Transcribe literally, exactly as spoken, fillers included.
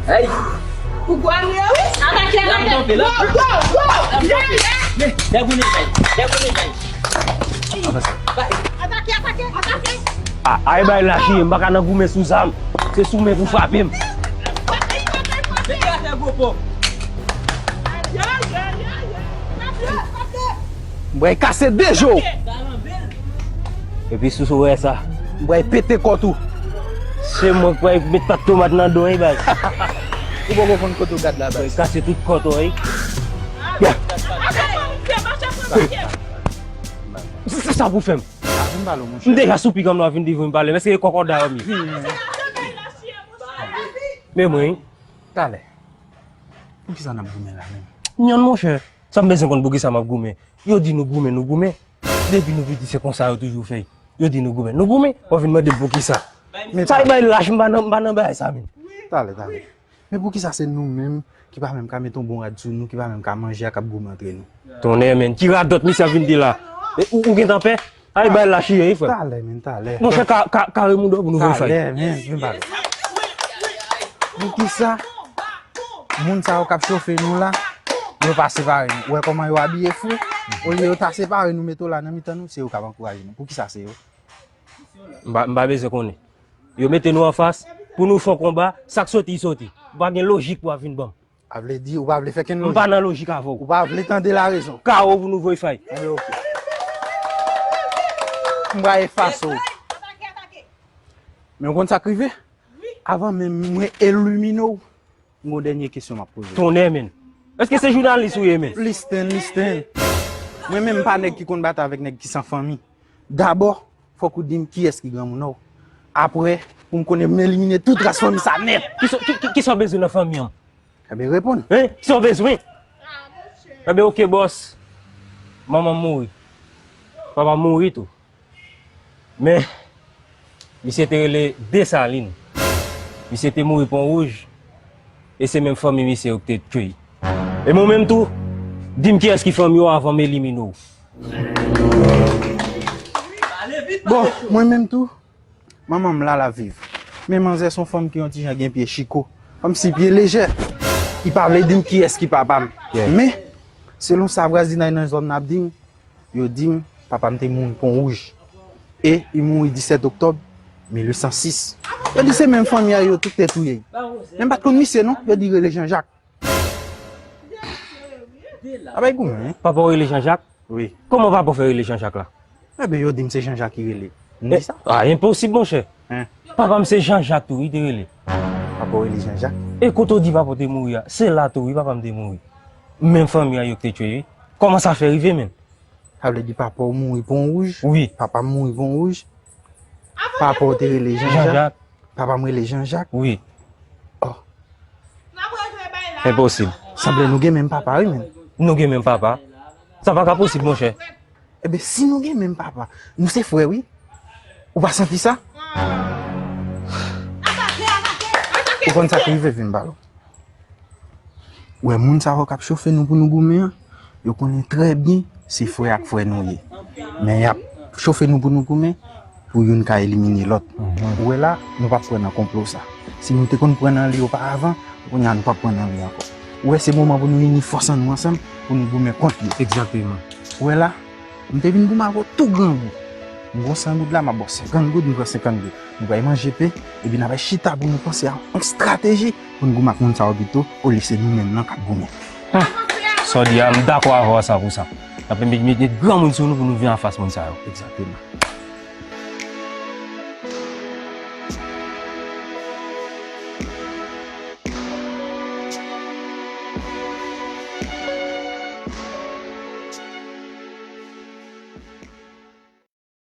Hey! Ou gwa mwen, wi. Atake, atake. Go, go, go. Nèg ou nèg, nèg ou nèg. Atake, atake, atake. Ah, ay bay lach, m pa ka nan goumen sou zam. Se sou men pou frape m. Mete atè gwo pòp. M pral kase de je w. Epi sou sou wè sa. M pral pete kò tou. Se mwen k pral met pat tomat nan do w, baz. Ou poko konn kote w gad la, baz. Kase tout kò w, wi. Ya. Se sa pou fè m. Ah, vin pale, monchè. M deja sou pik an m la vin di vin pale. Èske e kòkòda yo m ye? Men mwen. Talè. Poukisa n ap goumen la menm? Nyon, monchè. Sa m bezwen konn poukisa m ap goumen. Yo di nou goumen, nou goumen. Depi nou piti, se konsa yo toujou fè. Yo di nou goumen, nou goumen. W ap vin mande m poukisa. Sa e bay lach, m pa nan, m pa nan bagay sa menm. Talè, talè. Men poukisa se nou menm ki pa menm ka mete yon bon rad sou nou, ki pa menm ka manje a k ap goumen antre nou? Tonnè, menn. Ki radòt misye ap vin di la? E, ou, ou gentan pè? Ay bay lach, wi, frè. Talè, menn, talè. Monchè, ka, ka, kare mouda w pou nou voye fay. Talè, menn, vin pale. Poukisa moun sa yo k ap chofe nou la, yo pa separe nou? Ou wè kòman yo abiye fou? Olye yo ta separe nou, mete w la nan mitan nou, se yo k ap ankouraje nou. Poukisa se yo? M pa, m pa bezwen konnen. Yo mete nou anfas, pou nou fè yon konba, sa k soti, soti. Ou pa gen lojik pou w ap vin ban m. A vle di, ou pa vle fè kenn lojik. M pa nan lojik avè w. Ou pa vle tande larezon. Kawo pou nou voye fay. Anben, oke. M pral efase w. Men w konn sa k rive? Avan menm mwen elimine w, m gon dènye kesyon m ap poze w. Tonnè, menn. Èske se jounalis ou ye, menn? Listen, listen. Mwen menm m pa nèg ki konn batay avèk nèg ki san fanmi. Dabò, fòk ou di m kiyès ki granmoun an w. Apre, pou m konnen m elimine tout ras fanmi sa nèt. Kisa, ki, ki, kisa w bezwen nan fanmi an? Enben, reponn. Hein? Kisa w bezwen? Enben, oke, bòs. Manman m mouri. Papa m mouri tou. Men, misye te rele Desalin. Misye te mouri Pon Wouj. E se menm fanmi misye yo ki te tchwe. E mwen menm tou, di m kiyès ki fanmi w avan m elimine w. Bon, mwen menm tou, manman m la, l ap viv. Men manzè se yon fanm ki yon ti jan gen pye chiko. Fanm si pye lejè. Li pa vle di m kiyès ki papa m. Men, selon sa vwazinay nan zòn nan ap di m, yo di m papa m te mouri Pon Wouj. E li mouri disèt oktòb mil uit san sis. Yo di se menm fanmi a yo tout te touye. Men m pa t konn misye non, yo di rele Jan Jak. A bay goumen, wi. Papa w rele Jan Jak? Wi. Kòman papa w fè rele Jan Jak la? Enben, yo di m se Jan Jak ki rele. M di sa? Ah, enposib, monchè. Hein? Papa m se Jan Jak tou, wi, te rele. Papa w rele Jan Jak? E kote w di papa w te mouri a? Se la tou, wi, papa m te mouri. Menm fanmi a yo ki te tchwe, wi. Kòman sa fè rive, menn? Sa vle di papa w mouri Pon Wouj? Wi. Papa m mouri Pon Wouj? Papa w te rele Jan Jak? Jan Jak. Papa m rele Jan Jak? Wi. Oh. Enposib. Sanble nou gen menm papa, wi, menn. Nou gen menm papa. Sa pa ka posib, monchè. Enben, si nou gen menm papa, nou se frè, wi. Ou pa santi sa? Ou konn sa k rive, vin ba w. Ou wè moun sa yo k ap chofe nou pou nou goumen an, yo konnen trè byen se frè ak frè nou ye. Men y ap chofe nou pou nou goumen pou youn ka elimine lòt. Ou wè la, nou p ap pran nan konplo sa. Si nou te konn pran nan li oparavan, kounye a nou p ap pran nan li ankò. Ou wè se moman pou nou ini fòs an nou ansanm pou nou goumen kont yo. Egzakteman. Ou wè la, m te vin goumen avè w tou grangou. M gon san goud la, m ap ba w senkant goud, m pran senkant goud. Nou pral manje pen, epi n ap chita pou nou panse a yon estrateji pou n goumen ak moun sa yo pito, olye se nou menm nan k ap goumen. Sa w di a, m dakò avè w san pou san. N ap met, met, met granmoun sou nou pou nou vin anfas moun sa yo. Egzakteman.